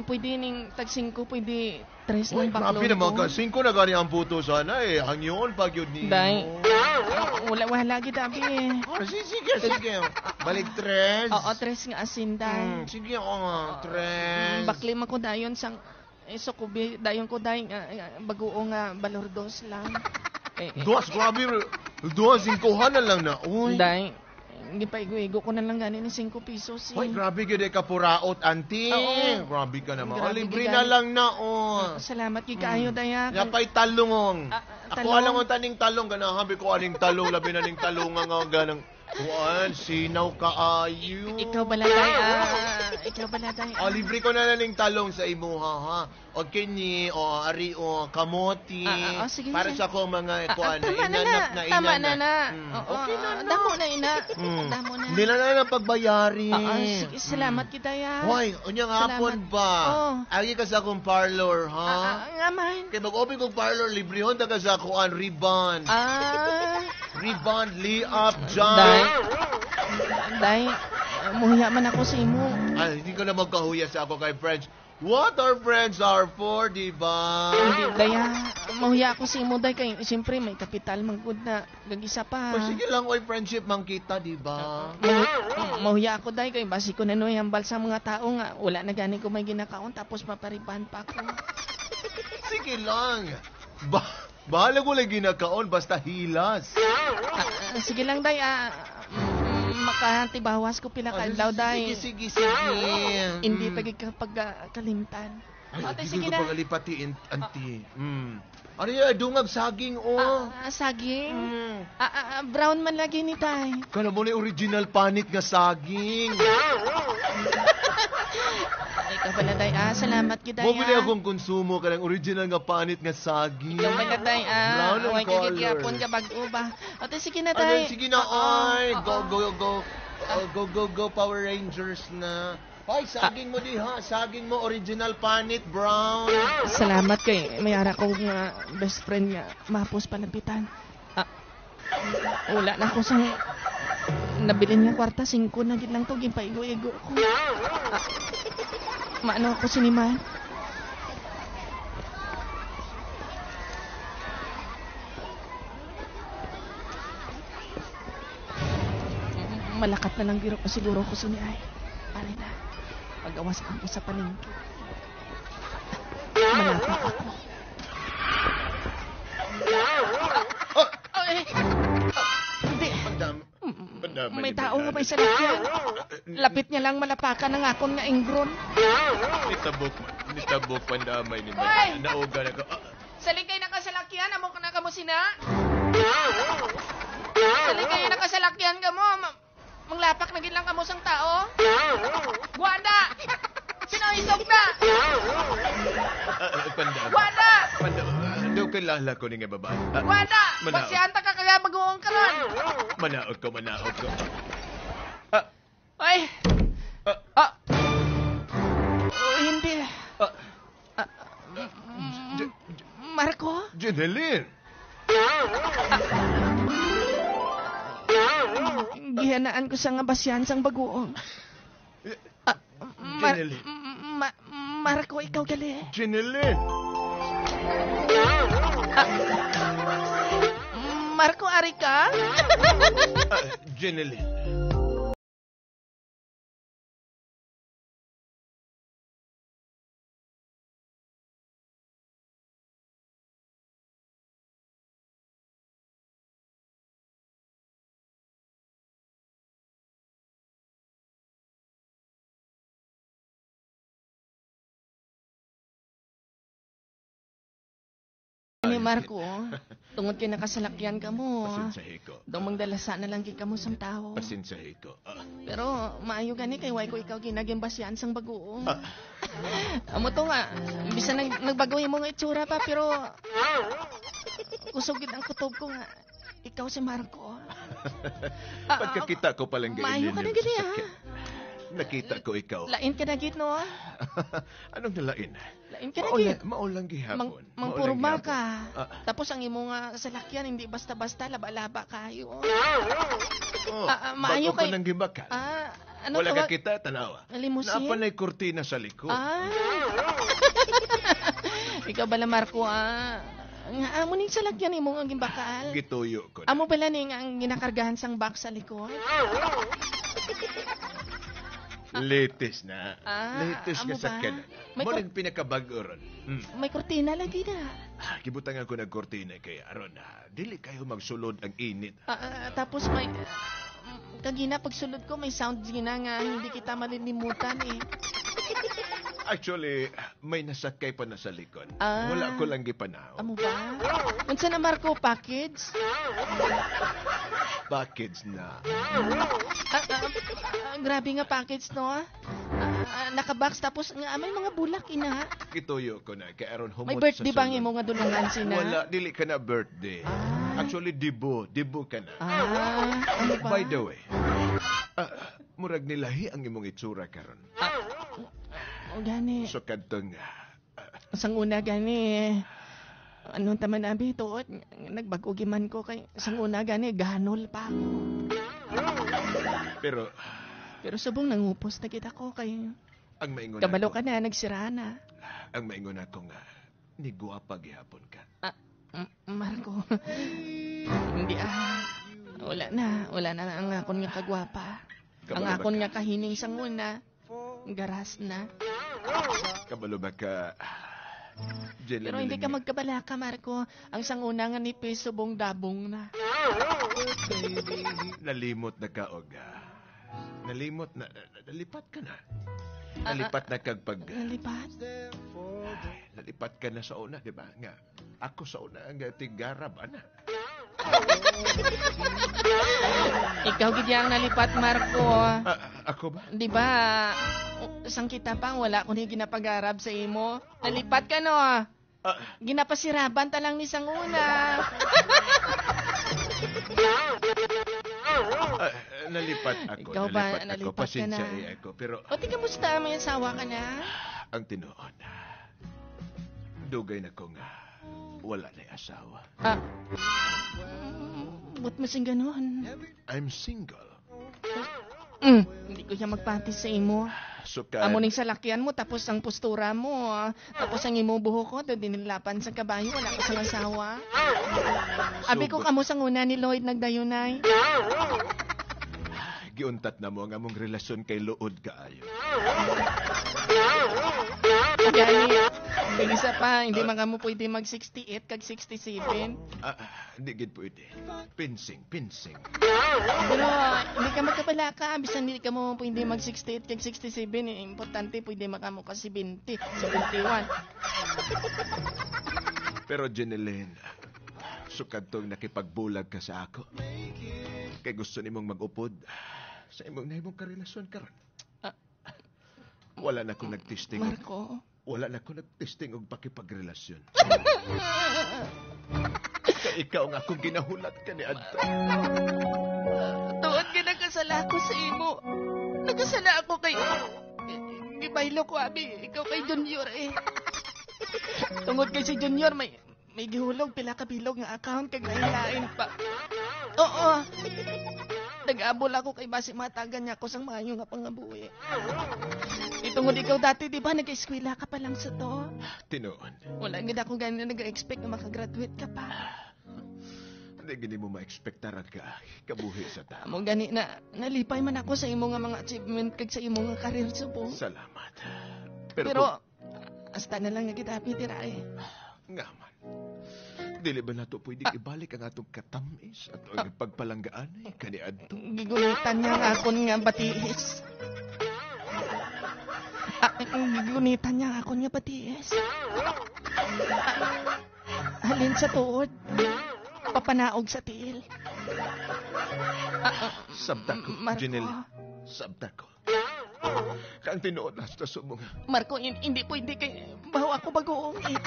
Speaker 2: Pwede ning tag 5, pwede 3
Speaker 1: Uy,
Speaker 2: ng baklon
Speaker 1: grabe naman
Speaker 2: ko.
Speaker 1: ka. 5 na gani ang puto sana eh. Hangyon pag yun ni.
Speaker 2: Day. Wala, wala gid abi eh.
Speaker 1: Oh, sige, sige, sige. Balik 3.
Speaker 2: Oo, 3 nga asin, day.
Speaker 1: Sige, oo, 3.
Speaker 2: Bakli man ko dayon sang so ko dayon ko day nga baguo nga balor dos lang. Eh, eh,
Speaker 1: 2, grabe. 2, 5 na lang na. Uy.
Speaker 2: Day, gipaigo-igo ko na lang gani ni 5 pesos eh.
Speaker 1: Uy, grabe gyud eh, kapuraot, auntie.
Speaker 2: Oo.
Speaker 1: Grabe ka naman.
Speaker 2: Grabe
Speaker 1: Oh, libre
Speaker 2: gyud,
Speaker 1: na
Speaker 2: ay.
Speaker 1: lang na, oh.
Speaker 2: Salamat gid kaayo daya.
Speaker 1: Yapay talungong. Ako
Speaker 2: Talong.
Speaker 1: alam mo taning talong ganahan ko aning talong labi na ning talong nga ganang kuan sinaw kaayo.
Speaker 2: Ikaw bala day ah. Ikaw bala day.
Speaker 1: Oh, libre ko na lang ning talong sa imuha ha. O kini o ari o kamote.
Speaker 2: Oh, sige,
Speaker 1: para
Speaker 2: sige.
Speaker 1: sa akong mga kuan
Speaker 2: Tama na na.
Speaker 1: inanap na
Speaker 2: Tama na
Speaker 1: inanap.
Speaker 2: na. Oo,
Speaker 1: Okay na na.
Speaker 2: Damo na ina. Damo na.
Speaker 1: Hindi na na lang pagbayari.
Speaker 2: Sige, salamat kita ya.
Speaker 1: Hoy, unyang hapon
Speaker 2: Salamat.
Speaker 1: ba?
Speaker 2: Oo.
Speaker 1: Agi ka sa akong parlor, ha?
Speaker 2: Nga man.
Speaker 1: Kay mag-open kong parlor, librehon ta ka sa kuan ribbon. Ribbon, lay up,
Speaker 2: Day.
Speaker 1: John.
Speaker 2: Day, muhiya man ako sa imo.
Speaker 1: Ay, hindi ko na magkahuya sa ako kay friends. What our friends are for, di ba?
Speaker 2: Hindi, daya. Mahuya ako sa imo, day. Kay, siyempre, may kapital manggod na gagisa pa.
Speaker 1: O, sige lang, oy, friendship man kita, di ba?
Speaker 2: Mahuya ako, day. Kay basi ko na noy hambal sa mga tao nga. Wala na gani ko may ginakaon, tapos mapariban pa ako.
Speaker 1: Sige lang. Bahala ko lang ginakaon, basta hilas.
Speaker 2: Sige lang, day. Makahantibawas ko pila ka adlaw, day.
Speaker 1: Sige, sige, sige.
Speaker 2: Hindi pagi kapag kalimtan.
Speaker 1: Ay,
Speaker 2: Ate,
Speaker 1: hindi
Speaker 2: sige
Speaker 1: ko
Speaker 2: na.
Speaker 1: pagalipatiin, auntie. Ano yun, dungag saging, oh.
Speaker 2: Saging? Brown man lagi ni tay.
Speaker 1: Kala mo na original panit nga saging.
Speaker 2: Ikaw pala, day. Salamat kita,
Speaker 1: Mo bili akong konsumo ka ng original nga panit nga saging.
Speaker 2: Ikaw pala, day.
Speaker 1: Brown ang
Speaker 2: Way
Speaker 1: color.
Speaker 2: kagigiyapon ka bag-o ba? Ate, sige na,
Speaker 1: Ano,
Speaker 2: day.
Speaker 1: sige na,
Speaker 2: Oo,
Speaker 1: ay.
Speaker 2: oo.
Speaker 1: Go, go, go. Oh, go, go, go, Power Rangers na. Ay, saging mo diha. Saging mo, original panit, brown.
Speaker 2: Salamat kay may ara ko nga best friend nga mapos palapitan. Wala na ako sang nabilin nga kwarta, 5 na gid lang to gipaigo-igo ko. Maano ako siniman? Malakat na lang giro ko siguro ko sini ay. Pare na. Pagawas ako sa palengke. Malapa ako. Ay! Hindi. May tao nga pa sa lakyan. Lapit niya lang malapakan ng akon nga ingron.
Speaker 1: Nitabok pandamay ni
Speaker 2: Hoy!
Speaker 1: Naoga na ko.
Speaker 2: Salikay na ka sa lakyan, amo ka na kamo sina. Salikay na ka sa lakyan ka mo. Manglapak na gid lang kamo sang tao. Guwada! Sino isog na?
Speaker 1: Pandamay.
Speaker 2: Guwada!
Speaker 1: Pandamay. Daw kilala ko ni nga babae.
Speaker 2: Guwada!
Speaker 1: Manaog.
Speaker 2: Pasyanta ka kaya bagoong karon.
Speaker 1: Manaog ko, manaog ko.
Speaker 2: Ay! Oh, hindi. Marco?
Speaker 1: Jeneline!
Speaker 2: Gihanaan ko sa nga basyan sang bagoong.
Speaker 1: Jeneline.
Speaker 2: Marco, ikaw gali.
Speaker 1: Jeneline!
Speaker 2: Marco, ari ka?
Speaker 1: Jeneline.
Speaker 2: Ni Marco, tungod kay nakasalakyan ka mo.
Speaker 1: Pasensyahe ko.
Speaker 2: Daw mangdalasa na lang gid ka mo sang tao.
Speaker 1: Pasensyahe ko.
Speaker 2: Pero maayo gani kay way ko ikaw ginagimbasyan sang bagoong. Amo to nga, bisan nagbago imo nga itsura pa pero kusog gid ang kutob ko nga ikaw si Marco.
Speaker 1: Pagkakita ko palang
Speaker 2: Maayo
Speaker 1: gainin
Speaker 2: ka na
Speaker 1: yung
Speaker 2: gani, ah.
Speaker 1: sasakyan. Nakita ko ikaw.
Speaker 2: Lain ka na gid, no?
Speaker 1: Anong nalain?
Speaker 2: Lain ka na gid.
Speaker 1: Maulang gihapon.
Speaker 2: Mang,
Speaker 1: Maulang
Speaker 2: mangpurma
Speaker 1: gihapon.
Speaker 2: ka.
Speaker 1: Ah.
Speaker 2: Tapos ang imo nga salakyan, hindi basta-basta, laba-laba kayo.
Speaker 1: Oh,
Speaker 2: Maayo
Speaker 1: bago ko
Speaker 2: kay-
Speaker 1: nang gibakal.
Speaker 2: Ano
Speaker 1: Wala ka
Speaker 2: tawag?
Speaker 1: kita, tanawa.
Speaker 2: Limousine?
Speaker 1: Napanay kurtina sa likod.
Speaker 2: Ikaw bala, Marco, ah. Nga, amo ning salakyan imo nga gimbakal.
Speaker 1: Gituyo ko na.
Speaker 2: Amo pala ning ang ginakargahan sang box sa likod.
Speaker 1: Latest na. Latest
Speaker 2: Amo
Speaker 1: nga
Speaker 2: ba?
Speaker 1: sakyan.
Speaker 2: May
Speaker 1: Mo nang pinakabago ron.
Speaker 2: May kurtina lagi na.
Speaker 1: Gibutangan ko ng kurtina kay aron na dili kayo magsulod ang init.
Speaker 2: Tapos may kagina pagsulod ko may sound gina nga hindi kita malilimutan eh.
Speaker 1: Actually, may nasakay pa na sa likod. Wala ko lang gipanaw.
Speaker 2: Amo ba? Unsa na, Marco, package?
Speaker 1: Package na.
Speaker 2: Grabe nga package, no? Nakabox tapos nga may mga bulak ina.
Speaker 1: Gituyo ko na kay aron humot
Speaker 2: May birthday
Speaker 1: sa
Speaker 2: bang
Speaker 1: sulod.
Speaker 2: imo nga dulungan sina?
Speaker 1: Wala, dili ka na birthday. Actually, dibo. Dibo ka na.
Speaker 2: Ano ba?
Speaker 1: By the way, murag nilahi ang imong itsura karon.
Speaker 2: O gani.
Speaker 1: So kadtong
Speaker 2: Sang una gani. Anong taman abi tuot nagbago giman ko kay sang una gani ganol pa ako.
Speaker 1: Pero
Speaker 2: Pero subong nangupos na kita ko kay
Speaker 1: ang maingon
Speaker 2: kabalo
Speaker 1: ako,
Speaker 2: ka na nagsira na.
Speaker 1: ang maingon ako nga ni guwapa gihapon ka.
Speaker 2: Marco. Hindi ah. Wala na, wala na ang akon nga kagwapa.
Speaker 1: Kabalo
Speaker 2: Ang
Speaker 1: ba
Speaker 2: akon
Speaker 1: ka?
Speaker 2: nga kahining sang una. Garas na.
Speaker 1: Kabalo ba ka? Jelly
Speaker 2: Pero hindi ka magkabalaka, Marco. Ang sanguna nga ni subong dabong na.
Speaker 1: Nalimot na ka og nalimot na, nalipat ka na. Nalipat na kag pag
Speaker 2: Nalipat?
Speaker 1: Nalipat ka na sa una, di ba? Nga ako sa una ang tigara ba na?
Speaker 2: Ikaw gid ang nalipat, Marco.
Speaker 1: Ako ba?
Speaker 2: Di ba? Sang kita pa wala ko ni ginapagarab sa imo. Nalipat ka no? Ginapasiraban ta lang ni sanguna.
Speaker 1: Nalipat ako.
Speaker 2: Ikaw ba,
Speaker 1: Nalipat ako.
Speaker 2: nalipat ka
Speaker 1: Pasensya
Speaker 2: na?
Speaker 1: eh ako. Pero
Speaker 2: O, di kamusta? May asawa ka na?
Speaker 1: Ang tinuod, dugay na ko nga wala na asawa.
Speaker 2: Ba't masing ganon?
Speaker 1: I'm single.
Speaker 2: Hindi ko siya magpati sa imo.
Speaker 1: So kan,
Speaker 2: Amo ning salakyan mo, tapos ang postura mo, tapos ang imo buhok ko, doon dinilapan sa kabayo, wala ka sa asawa. Abi ko kamo sa nguna ni Lloyd nagdayunay.
Speaker 1: Giuntat na mo ang among relasyon kay luod kaayo.
Speaker 2: Gani, isa pa, hindi man kamo pwede mag 68 kag 67.
Speaker 1: Hindi gid pwede. Pinsing, pinsing.
Speaker 2: Pero hindi ka magkabalaka, bisan hindi ka mo pwede mag 68 kag 67, eh, importante pwede makamo ka 70, 71.
Speaker 1: Pero Jeneline, sukad tong nakipagbulag ka sa ako. Kay gusto nimong mag-upod sa imong nahimong karelasyon karon. Wala na akong nagtesting.
Speaker 2: Marco.
Speaker 1: Wala na akong nagtesting og pakipagrelasyon. Kay ikaw nga akong ginahulat ka ni Adto.
Speaker 2: Tuod ka nagkasala ako sa imo. Nagkasala ako kay... Gibaylo ko, abi. Ikaw kay Junior eh. Tungod kay si Junior, may gihulog pila ka bilog nga account kag lain-lain pa. Oo. Nag-abol ako kay basi matagan niya ako sang maayo nga pangabuhi. Itungod ikaw dati, di ba? Nag-eskwela ka pa lang sa to.
Speaker 1: Tinuod.
Speaker 2: Wala gid ako ganyan nag-expect na makagraduate ka pa.
Speaker 1: Hindi gini mo ma-expectaran ka kabuhi sa tao.
Speaker 2: Amo gani na nalipay man ako sa imo nga mga achievement kag sa imo nga career subong.
Speaker 1: Salamat. Pero,
Speaker 2: Pero, hasta na lang nga kita tira eh.
Speaker 1: Nga man. Dili ba nato pwede ibalik ang atong katamis at ang pagpalanggaan eh, kaniadto?
Speaker 2: Gigunitan niya ang akon nga batiis. Gigunitan niya ang akon nga batiis. Halin sa tuod. Papanaog sa tiil.
Speaker 1: Sabta ko,
Speaker 2: Marco.
Speaker 1: Janelle. Sabta ko. Kang tinuod hasta subong.
Speaker 2: Marco, hindi pwede kay baho ako bagoong eh.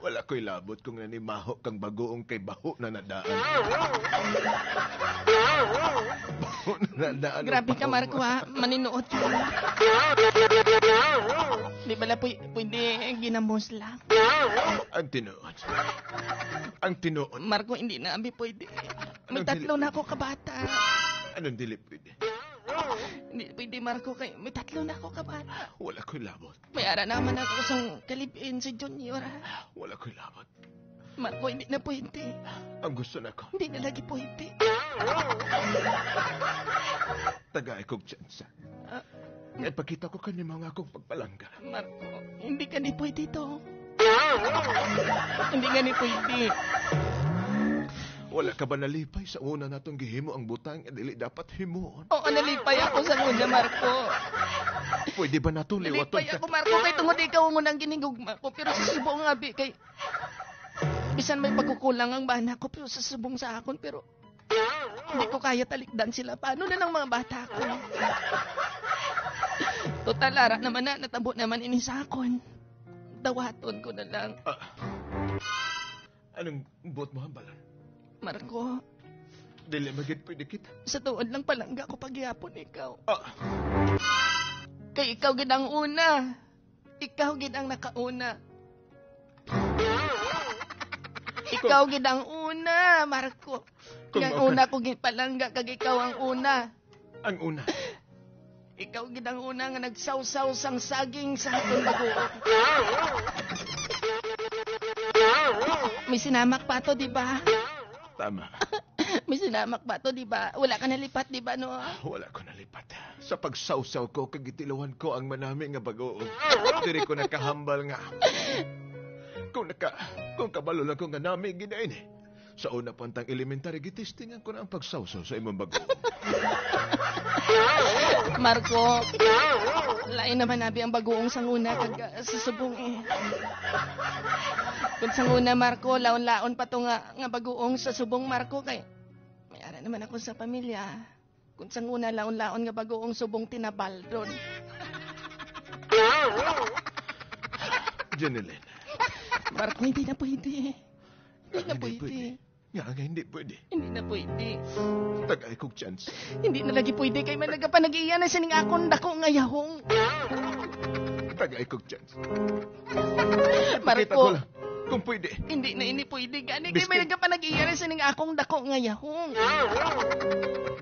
Speaker 1: Wala ko'y labot kung nanimaho kang bagoong kay baho na nadaan. Baho na nadaan.
Speaker 2: Grabe ka, Marco, ha. Maninuot ka. Di bala pwede ginamos lang.
Speaker 1: Ang tinuod. Ang tinuod.
Speaker 2: Marco, hindi na abi pwede. May tatlo na ako kabata.
Speaker 1: Anong dili pwede?
Speaker 2: Hindi pwede, Marco, kay may tatlo na ako kabata.
Speaker 1: Wala ko'y labot.
Speaker 2: May ara naman ako sa kalibin si Junior, ha.
Speaker 1: Wala ko'y labot.
Speaker 2: Marco, hindi na pwede.
Speaker 1: Ang gusto na ko.
Speaker 2: Hindi na lagi pwede.
Speaker 1: Tagay kong tsansa. Ngayon, pagkita ko kanimo nga akong pagpalangga.
Speaker 2: Marco, hindi ka ni pwede to. Hindi ka ni pwede.
Speaker 1: Wala ka ba nalipay sa una natong gihimo ang butang nga dili dapat himuon?
Speaker 2: Oo, nalipay ako sa una, Marco.
Speaker 1: Pwede ba nato liwaton
Speaker 2: Nalipay ako, Marco, kay tungod ikaw ang unang ginigugma ko. Pero sa subong nga, bi, kay bisan may pagkukulang ang bana ko, pero sa subong sa akon, pero hindi ko kaya talikdan sila. Paano na lang mga bata ko? Total, ara naman na, natabo naman ini sa akon. Dawaton ko na lang.
Speaker 1: Anong buot mo hambalan?
Speaker 2: Marco,
Speaker 1: Dili magid pwede kita.
Speaker 2: Sa tuod lang palangga ko pagyapon ikaw. Kay ikaw gid ang una. Ikaw gid ang nakauna. Ikaw gid ang una, Marco.
Speaker 1: Kung
Speaker 2: Ang
Speaker 1: mao
Speaker 2: una ko gid palangga kag ikaw ang una.
Speaker 1: Ang una.
Speaker 2: Ikaw gid ang una nga nagsawsaw sang saging sa akong bagoong. May sinamak pa to, di ba?
Speaker 1: Tama.
Speaker 2: May sinamak ba to, di ba? Wala ka nalipat, di ba, no?
Speaker 1: Wala ko nalipat. Sa pagsawsaw ko, kagitilawan ko ang manami nga bagoong. Diri ko nakahambal nga. Kung kabalo lang ko nga nami, ginain eh. Sa una pantang elementary, gitistingan ko na ang pagsawsaw sa imong bagoong.
Speaker 2: Marco, lain naman nabi ang bagoong sanguna kag sa subong eh. Kung sanguna, Marco, laon-laon pa to nga bagoong sa subong, Marco, kay may ara naman ako sa pamilya. Kung sanguna, laon-laon nga bagoong subong tinabaldon.
Speaker 1: Jeneline.
Speaker 2: Marco, hindi na pwede. Hindi na pwede.
Speaker 1: Nga, hindi pwede.
Speaker 2: Hindi na pwede.
Speaker 1: Tagay kong chance.
Speaker 2: Hindi na lagi pwede kay man nagapanag-iya na sining akon dako nga yahong.
Speaker 1: Tagay kong chance.
Speaker 2: Marco.
Speaker 1: Pakita ko lang kung pwede.
Speaker 2: Hindi na ini pwede gani kay may nagapanag-iya na sining akong dako nga yahong.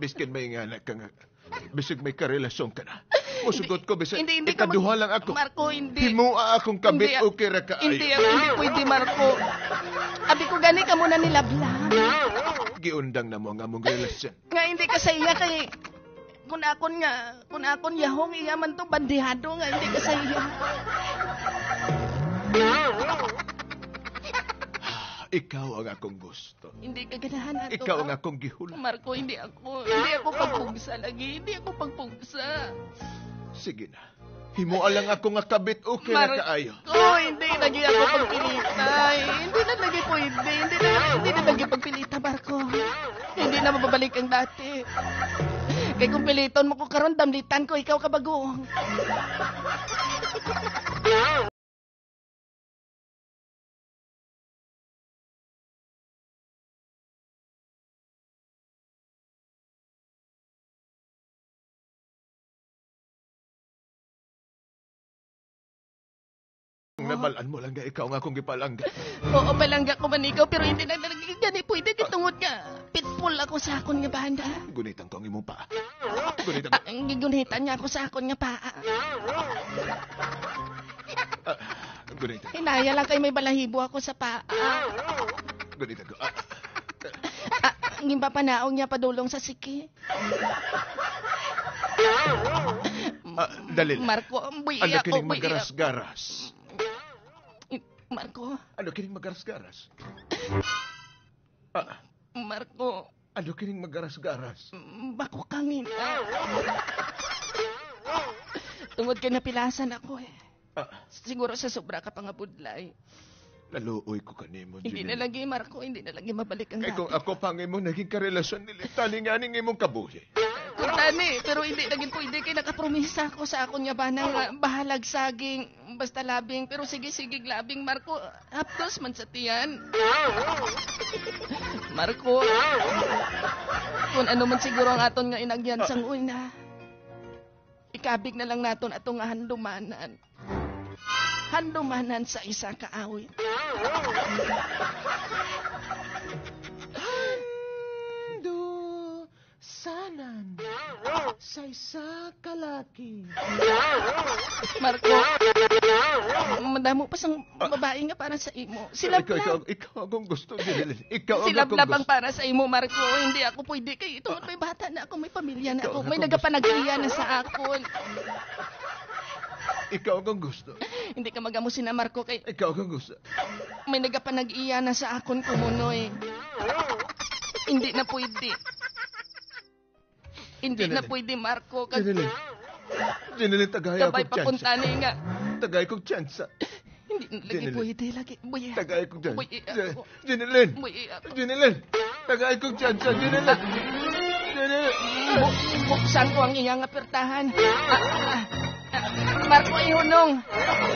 Speaker 1: Biskin may nganak ka nga. Bisig may karelasyon ka na. Musugot ko bisig.
Speaker 2: Hindi ka
Speaker 1: ikaduha lang ako.
Speaker 2: Marco, hindi.
Speaker 1: Himua akong kabit
Speaker 2: Hindi,
Speaker 1: okay ra kaayo.
Speaker 2: Hindi, hindi pwede, Marco. Abi ko gani ka muna nilablam.
Speaker 1: Giundang na mo ang among relasyon.
Speaker 2: Nga hindi ka sa iya kay kung akon yahong iya man to bandihado nga hindi ka sa iya.
Speaker 1: Ikaw ang akong gusto.
Speaker 2: Hindi ka ganahan ato.
Speaker 1: Ikaw ang akong gihula.
Speaker 2: Marco, hindi ako. Hindi ako pagpugsa lagi. Hindi ako pagpugsa.
Speaker 1: Sige na. Himua lang ako nga kabit okay na kaayo.
Speaker 2: Marco, hindi lagi ako pagpilita. Hindi na lagi pwede. Hindi na lagi pagpilita, Marco. Hindi na mababalik ang dati. Kay kung piliton mo ko karon, damlitan ko, ikaw ka bagoong.
Speaker 1: Nabalaan mo lang nga ikaw nga akong gipalangga.
Speaker 2: Oo, palangga ko man ikaw, pero hindi na talaga gani pwede kitungod nga. Pitbull ako sa akon nga banda.
Speaker 1: Gunitan ko ang imong paa. Gunitan ko.
Speaker 2: Ang gigunitan niya ako sa akon nga paa.
Speaker 1: Gunitan.
Speaker 2: Hinaya lang kay may balahibo ako sa paa.
Speaker 1: Gunitan ko.
Speaker 2: Ang gimpapanaog niya padulong sa siki.
Speaker 1: Dali lang.
Speaker 2: Marco, buhi
Speaker 1: Ano
Speaker 2: ako,
Speaker 1: kining
Speaker 2: buhi
Speaker 1: magaras-garas?
Speaker 2: Marco.
Speaker 1: Ano kining magaras-garas?
Speaker 2: Marco.
Speaker 1: Ano kining magaras-garas?
Speaker 2: Bako kangin. Tungod kay napilasan ako eh. Siguro sa sobra ka pangabudlay.
Speaker 1: Naluoy ko kanimo,
Speaker 2: Hindi na lagi, Marco. Hindi na lagi mabalik ang
Speaker 1: Kay kung
Speaker 2: dati.
Speaker 1: ako pang imong naging karelasyon nila, talinganing imong kabuhi.
Speaker 2: Kuntani, pero hindi naging pwede kay nakapromisa ako sa akon nga bana nga bahalag saging, basta labing, pero sige sige labing Marco, hapdos man sa tiyan. Marco, kung ano man siguro ang aton nga inagyan sang una, ikabig na lang naton atong handumanan. Handumanan sa isa ka awit.
Speaker 1: Sanan sa isa kalaki.
Speaker 2: Marco, madamo pa sang babae nga para sa imo. Sila
Speaker 1: ikaw akong gusto, Jeneline. Ikaw ang
Speaker 2: sila
Speaker 1: akong
Speaker 2: labang
Speaker 1: gusto.
Speaker 2: para sa imo, Marco. Hindi ako pwede kay ito. May bata na ako, may pamilya na
Speaker 1: Ikaw
Speaker 2: ako,
Speaker 1: ang
Speaker 2: may
Speaker 1: akong
Speaker 2: nagapanagriya na sa akon.
Speaker 1: Ikaw akong gusto.
Speaker 2: Hindi ka magamusin na, Marco, kay
Speaker 1: Ikaw akong gusto.
Speaker 2: may nagapanag-iya na sa akon kumunoy. Hindi na pwede. Hindi na
Speaker 1: Jeneline.
Speaker 2: pwede, Marco. Kag
Speaker 1: Jeneline. Jeneline, tagay
Speaker 2: kabay
Speaker 1: akong chance.
Speaker 2: papuntani nga.
Speaker 1: Tagay kong chance.
Speaker 2: Hindi na lagi
Speaker 1: Jeneline.
Speaker 2: pwede. Lagi. Buya.
Speaker 1: Tagay kong chance.
Speaker 2: Buya ako.
Speaker 1: Jeneline.
Speaker 2: Buya ako.
Speaker 1: Jeneline. Tagay kong chance. Jeneline. Jeneline.
Speaker 2: Buksan ko ang iyang apertahan. Marco, ihunong.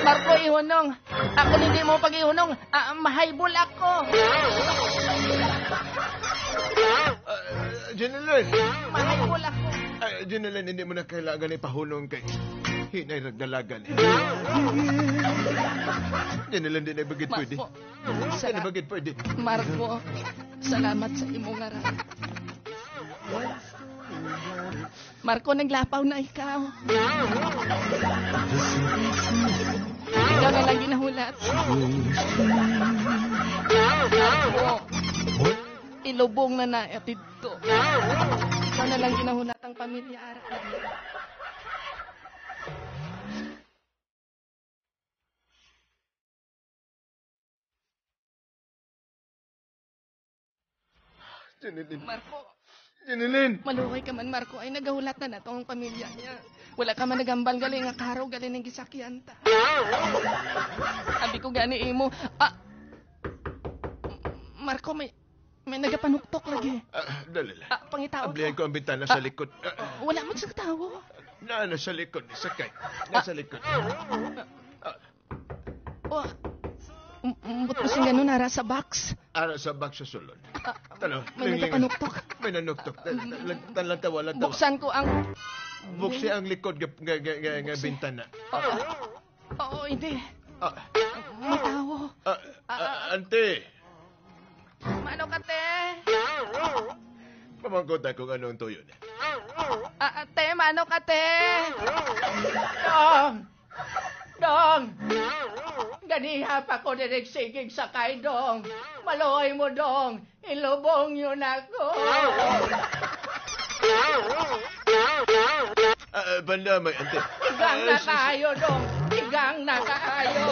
Speaker 2: Marco, ihunong. Ako hindi mo pag-ihunong. Mahaybol ako.
Speaker 1: Jeneline.
Speaker 2: Mahaybol ako.
Speaker 1: Ay, Jeneline, hindi mo na kailangan ipahunong kay hinay nagdalagan. Jeneline, hindi na bagit pwede.
Speaker 2: Marco,
Speaker 1: Hindi na bagit pwede.
Speaker 2: Marco, salamat sa imong ngaran. Marco, naglapaw na ikaw. Ikaw na lang ginahulat. Marco, ilubong na na dito. Ikaw na lang ginahulat ang pamilya. Ara.
Speaker 1: Jeneline.
Speaker 2: Marco,
Speaker 1: Jeneline.
Speaker 2: maluhay ka man, Marco. Ay, nagahulat na na ang pamilya niya. Wala ka man nagambal galing nga karo galing ng gisakyan ta. Abi ko gani imo. Marco, may nagapanuktok lagi.
Speaker 1: Dali lang.
Speaker 2: Pangitawag
Speaker 1: Ablihan
Speaker 2: ko.
Speaker 1: ko ang bintana sa likod.
Speaker 2: Wala man sa tawo.
Speaker 1: Nasa likod. Sakay. Nasa likod.
Speaker 2: Oh. But kasi ganun, nara sa box.
Speaker 1: Ara sa box sa sulod. Talo.
Speaker 2: May nagapanuktok.
Speaker 1: May nanuktok. Talang tawa, lang tawa.
Speaker 2: Buksan ko ang...
Speaker 1: Buksi ang likod nga bintana.
Speaker 2: Oo, hindi. May tawo.
Speaker 1: Ante.
Speaker 2: Mano ka, te?
Speaker 1: Pamangkot na kung ano ang tuyo niya.
Speaker 2: Te, mano ka, te?
Speaker 3: Dong! Dong! Ganiha pa ko dirigsigig sakay, Dong. Maluoy mo, Dong. Ilubong yun ako.
Speaker 1: Bandamay, ante.
Speaker 3: Igang na kaayo, Dong. Igang na kaayo.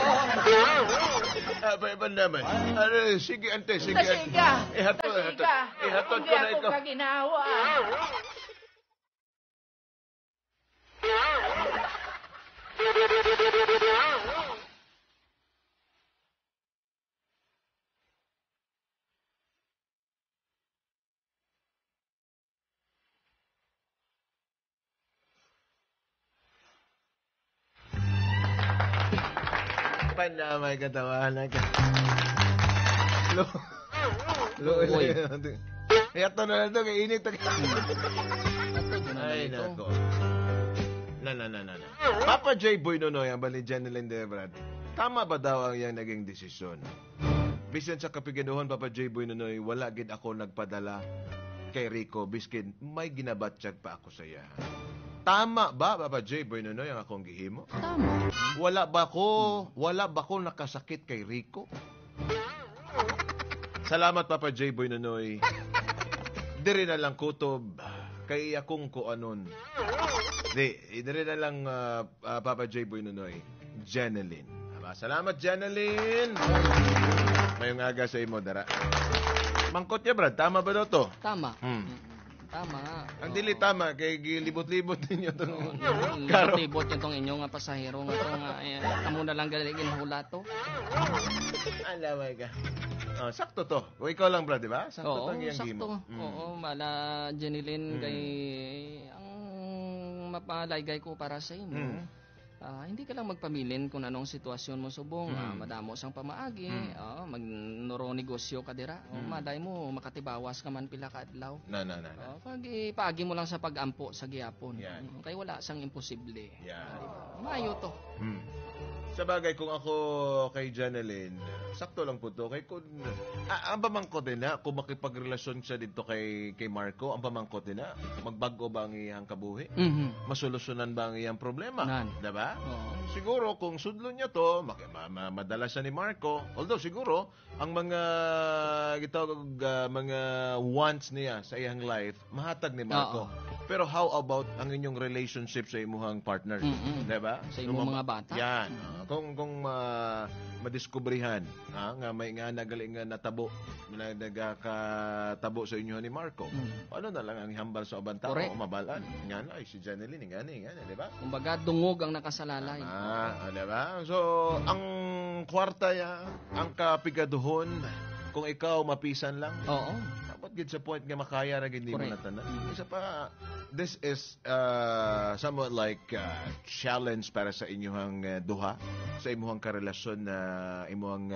Speaker 1: Bandamay. Sige, ante. Sige, ante.
Speaker 3: Tasiga!
Speaker 1: Ihatod, ihatod.
Speaker 3: Tasiga!
Speaker 1: Ihatod
Speaker 3: Hindi
Speaker 1: ko na
Speaker 3: ako
Speaker 1: ikaw.
Speaker 3: kaginawa.
Speaker 1: Pandamay katawanan ka. Lo. Lo.
Speaker 2: Uy.
Speaker 1: Ihatod na lang ito. Kay init. Ay, nako. Na. Papa J. Boy Nonoy, ang bali Jeneline de Brad. Tama ba daw ang iyang naging desisyon? Bisan sa kapiganuhan, Papa J. Boy Nonoy, wala gid ako nagpadala kay Rico. Biskin, may ginabatsyag pa ako sa iya. Tama ba, Papa J. Boy Nonoy, ang akong gihimo?
Speaker 2: Tama.
Speaker 1: Wala ba ko nakasakit kay Rico? Salamat, Papa J. Boy Nonoy. Diri na lang kutob kay akong kuanon. Di, diri na lang Papa J. Boy Nonoy, Jeneline. Aba, salamat, Jeneline. Mayong aga sa imo, dara. Mangkot niya, Brad. Tama ba daw to?
Speaker 2: Tama. Tama.
Speaker 1: Ang dili tama kay gilibot-libot ninyo tong karo.
Speaker 2: Libot yung tong inyong nga pasahero nga to nga eh, amo na lang gali ginhula to.
Speaker 1: Alamay ka. Oh, sakto to. O ikaw lang, bro, di ba? Sakto
Speaker 2: Oo,
Speaker 1: to ang iyang
Speaker 2: sakto.
Speaker 1: gimo.
Speaker 2: Oo, mala Jeneline kay ang mapalaygay ko para sa imo. Ah, hindi ka lang magpamilin kung anong sitwasyon mo subong, madamo sang pamaagi, magnuro negosyo ka dira. O malay mo makatibawas ka man pila ka adlaw.
Speaker 1: Na, na, na, na.
Speaker 2: Oh, pag ipaagi mo lang sa pagampo sa gihapon.
Speaker 1: Yan.
Speaker 2: Kay wala sang imposible.
Speaker 1: Yan.
Speaker 2: Maayo to.
Speaker 1: Sa bagay, kung ako kay Janeline, sakto lang po to. Kay kung, ang pamangkot din na, kung makipagrelasyon siya dito kay Marco, ang pamangkot din na, magbago ba ang iyang kabuhi? Masolusyonan ba ang iyang problema?
Speaker 2: Nan.
Speaker 1: Diba?
Speaker 2: Oo.
Speaker 1: Siguro, kung sudlo niya to, madala siya ni Marco. Although, siguro, ang mga gitawag mga wants niya sa iyang life, mahatag ni Marco. Pero how about ang inyong relationship sa imuhang partner? Diba?
Speaker 2: Sa imong mga bata.
Speaker 1: Yan. Kung madiskubrihan nga may nga nagaling nga natabo na nagakatabo sa inyo ni Marco. Ano na lang ang ihambal sa ubang tao, mabalan. Nga na, ay, si Janeline, nga na, di ba?
Speaker 2: Kumbaga dungog ang nakasalalay.
Speaker 1: Ah, di ba? So, ang kwarta ya, ang kapigaduhon, kung ikaw mapisan lang, dapat gid sa point nga makaya ra gid nimo na tanan. Isa pa, this is somewhat like challenge para sa inyong duha, sa imuhang karelasyon na imuhang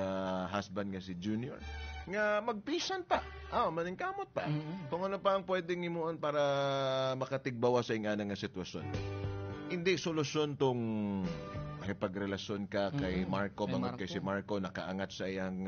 Speaker 1: husband nga si Junior nga magpisan pa. Maningkamot pa. Kung ano pa ang pwedeng imuon para makatigbawa sa ingana nga sitwasyon. Hindi solusyon tong makipagrelasyon ka kay Marco
Speaker 2: Kay
Speaker 1: bangod kay
Speaker 2: Marco.
Speaker 1: si Marco nakaangat sa iyang